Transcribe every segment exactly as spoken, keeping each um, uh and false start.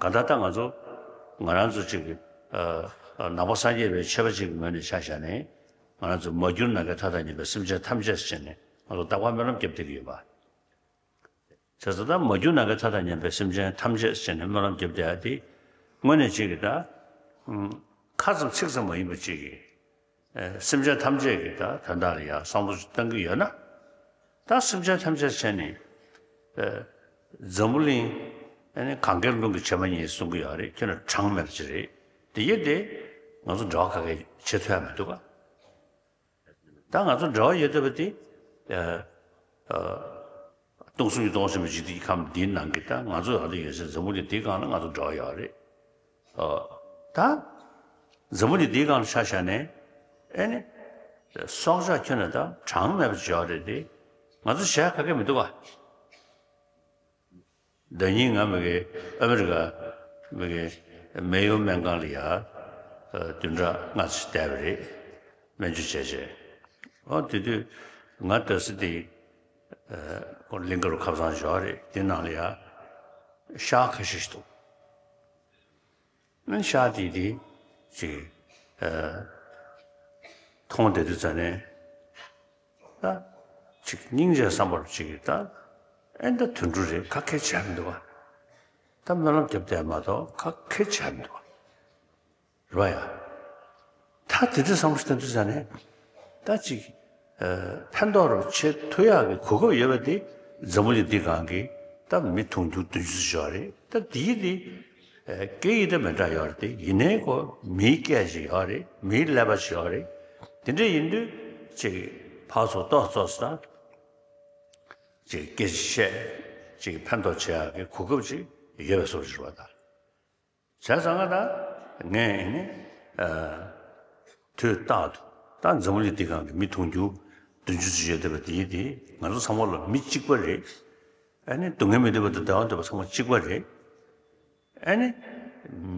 གང་ལྟར་ད་ང་ཚོ་ང་རང་ཚོ་གཅིག་གི་ཨ་ཨ་ནང་པ་སངས་རྒྱས་པའི་ཆོས་པ་གཅིག་གི་ངོས་ནས་ཆ་བཞག་ནས་ང་རང་ཚོ་མ་གྱུར་ནམ་མཁའི་མཐའ་དང་མཉམ་པའི་སེམས་ཅན་ཐམས་ཅད་ཟེར་ནས་ང་ཚོ་རྟག་པར་སྨོན་ལམ་བརྒྱབ་བསྡད་ཀྱི་ཡོད་པ། བྱས་ཙང་ད་མ་གྱུར་ནམ་མཁའི་མཐའ་དང་མཉམ་པའི་སེམས་ཅན་ཐམས་ཅད་ཟེར་ནས་སྨོན་ལམ་བརྒྱབ་བསྡད་ཡ་དེ་དངོས་གནས་གཅིག་གི་ད་ཨུམ་ཁ་ཙམ་ཚིག་ཙམ་མ་ཡིན་པ་གཅིག་གི་ཨེ་སེམས་ཅན་ཐམས་ཅད་ཀྱི་ད་དོན་དག་ལ་ཡང་བསམ་བློ་ཞིག་བཏང་གི་ཡོད་ན། ད་སེམས་ཅན་ཐམས་ཅད་བྱས་ནས་ཨེ་འཛམ་བུ་གླིང་ཨེ་ནི་གང་གཱའི་ཀླུང་གི་བྱེ་མ་སྙེད་གསུང་གི་ཡོད་རེད། ཁྱོད་ན་གྲངས་མེད་པ་ཅིག་རེད། དེ་ཡིན་ཏེ་ང་ཚོ་འབྲེལ་བ་ག་གེ་བྱེད་ཐུབ་ཡ་མི་འདུག་ག་ད་ང་ཚོ་འབྲེལ་བ་ཡོད་བསྡད་པ་དེ་ཨེ་ཨེ་སྟོང་གསུམ་གྱི་སྟོང་གསུམ་གྱི་འཇིག་རྟེན་གྱི་ཁམས་འདིའི་ནང་གི་ད་ང་ཚོ་ཡག་ཏུ་ཡོད་ཚད་འཛམ་བུ་གླིང་འདིའི་སྒང་ལ་ང་ཚོ་འབྲེལ་བ་ཡོད་རེད། ཨོ། ད། འཛམ་བུ་གླིང་འདིའི་སྒང་ལ་ཆ་བཞག་ནས། ཨེ་ནི། སྲོག་ཆགས་ཁྱོན་ནས་ད་གྲངས་མེད་པ་ཅིག་ཡོད་རེད་དེ། ང་ཚོ་བྱ་ག་གེ་མི་འདུག་ག་ཟླ་ཉིན་ང་མི་གི་ཨ་མི་རི་ཀ་མི་གི་མེ་ཡོ་སྨན་ཁང་ལ་ཡ། བདུན་ཕྲག་ལྔ་ཙམ་བསྡད་པ་རེད། སྨན་བཅོས་བྱས་བྱས། ཨོ་དེ་དུས་ང་ད་སི་དེ། ཨ་ཁོ་གླིང་དཀར་ཁབ་ཚང་ཞོག་རེད། དེ་ནང་ལ་ཡ་ཤ་ཁ་ཤས་ཤིག་འདུག་ཨ་ཤ་དེ་དེ་ཅིག་ཨ་མཐོང་བསྡད་དུས་ཙ་ནས་ད་ཅིག་སྙིང་རྗེ་བསམ་པར་ཅིག་ད་ཨེ་ད་དུད་འགྲོ་རེད། ཁ་ཁེ་བྱས་མི་འདུག་ག་ད་སྨོན་ལམ་རྒྱབ་བསྡད་མ་གཏོགས་ཁ་ཁེ་བྱས་མི་འདུག་ག་རེད་བ་ཡ། ད་དེ་འདྲ་བསམ་བློ་བཏང་དུས་ཙ་ནས་ད་ཅིག་ཨ་ཕན་ཐོགས་རུ་བྱེད་ཐུབ་ཡག་གི་གོ་སྐབས་ཡོད་པ་དེ་འཛམ་བུ་གླིང་འདི་སྒང་གི་ད་མི་དུང་ཕྱུར་བདུན་ཅུ་ཙམ་ཡོད་རེད། ད་དེའི་དེ་ཨ་སྐད་ཡིག་ད་མི་འདྲ་ཡོད་རེད། དེ་ཡིན་ནའི་ཁོ་མིའི་སྐད་ཅིག་ཡོད་རེད། མིའི་ཀླད་པ་ཅིག་ཡོད་རེད། དེ་འདྲ་ཡིན་དུས་ཅིག་ཕར་ཚུར་ཏོག་ཙམ་ད་ཅིག་སྐད་ཆ་བཤད་ཅིག་ཕན་ཐོགས་བྱེད་ཡག་གི་གོ་སྐབས་ཅིག་ཡོད་པའི་བཟོ་ཅིག་རེད་བ་ད། བྱས་ཙང་ང་ད་ངས་ཨེ་ནི་ཨ་དུས་རྟག་ཏུ་ད་འཛམ་བུ་གླིང་འདི་སྒང་གི་མི་དུང་ཕྱུར་བདུན་ཅུ་ཙམ་ཡོད་བསྡད་པ་དེ་དེ་ང་ཚོ་ཚང་མ་ལ་མི་གཅིག་པ་རེད། ཨེ་ནི་སྡུག་བསྔལ་མི་འདོད་པ་དང་བདེ་བ་འདོད་པ་ཚང་མ་གཅིག་པ་རེད། ཨེ་ནི་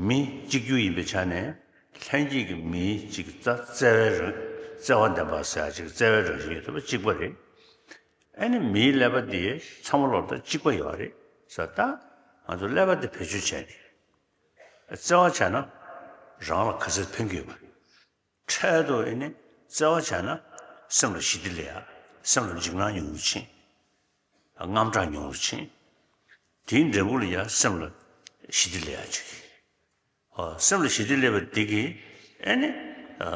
མི་གཅིག་གྱུར་ཡིན་པའི་ཆ་ནས་ལྷན་སྐྱེས་ཀྱི་མིའི་གཅིག་ད་བརྩེ་བའི་རང་བརྩེ་བ་ལྡན་པ་ཟེར་ཡ་ཅིག་བརྩེ་བའི་རང་བཞིན་ཡོད་བསྡད་པ་གཅིག་པ་རེད། ཨེ་ནི་མིའི་ཀླད་པ་འདི་ཚང་མ་ལོར་ད་གཅིག་པ་ཡོད་རེད་ཟེར། ད་ང་ཚོ་ཀླད་པ་འདི་བེད་སྤྱོད་བྱས་ནས། བརྩེ་བ་བྱས་ན་རང་ལ་ག་ཚོད་ཕན་གྱི་ཡོད་པ། འཕྲལ་དུ་ཨེ་ནི་བརྩེ་བ་བྱས་ན་སེམས་ལ་ཞི་བདེ་སླེབས་ཡ། སེམས་ལ་འཇིགས་སྣང་ཉུང་རུ་ཕྱིན། དངངས་སྐྲག་ཉུང་རུ་ཕྱིན། དེའི་འབྲས་བུ་ལ་ཡ་སེམས་ལ་ཞི་བདེ་སླེབས་ཡ་ཅིག་ཨ་སེམས་ལ་ཞི་བདེ་སླེབས་པ་འདི་གིས་ཨེ་ནི་ཨ་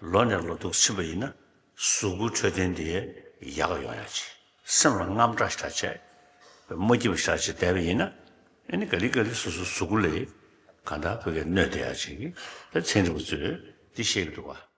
ལོ་ནས་ལོ་ཐུག་ཕྱིན་པ་ཡིན་ན་གཟུགས་པོ་འཕྲོད་བསྟེན་དེ་ཡག་ག་ཡོང་ཡ་ཅིག་སེམས་ལ་དངངས་སྐྲག་ཞེ་དྲག་བྱས། མ་སྐྱིད་པ་ཞེ་དྲག་བྱས་བསྡད་པ་ཡིན་ན་ཨེ་ནི་ག་ལེ་ག་ལེ་སོ་སོའི་གཟུགས་པོ་ལ་གང་ལྟར་བོད་སྐད་གནོད་བསྡད་ཡ་ཅིག་ད་ཚན་རིག་པ་ཚོས་འདི་བཤད་ཀྱི་འདུག་བ།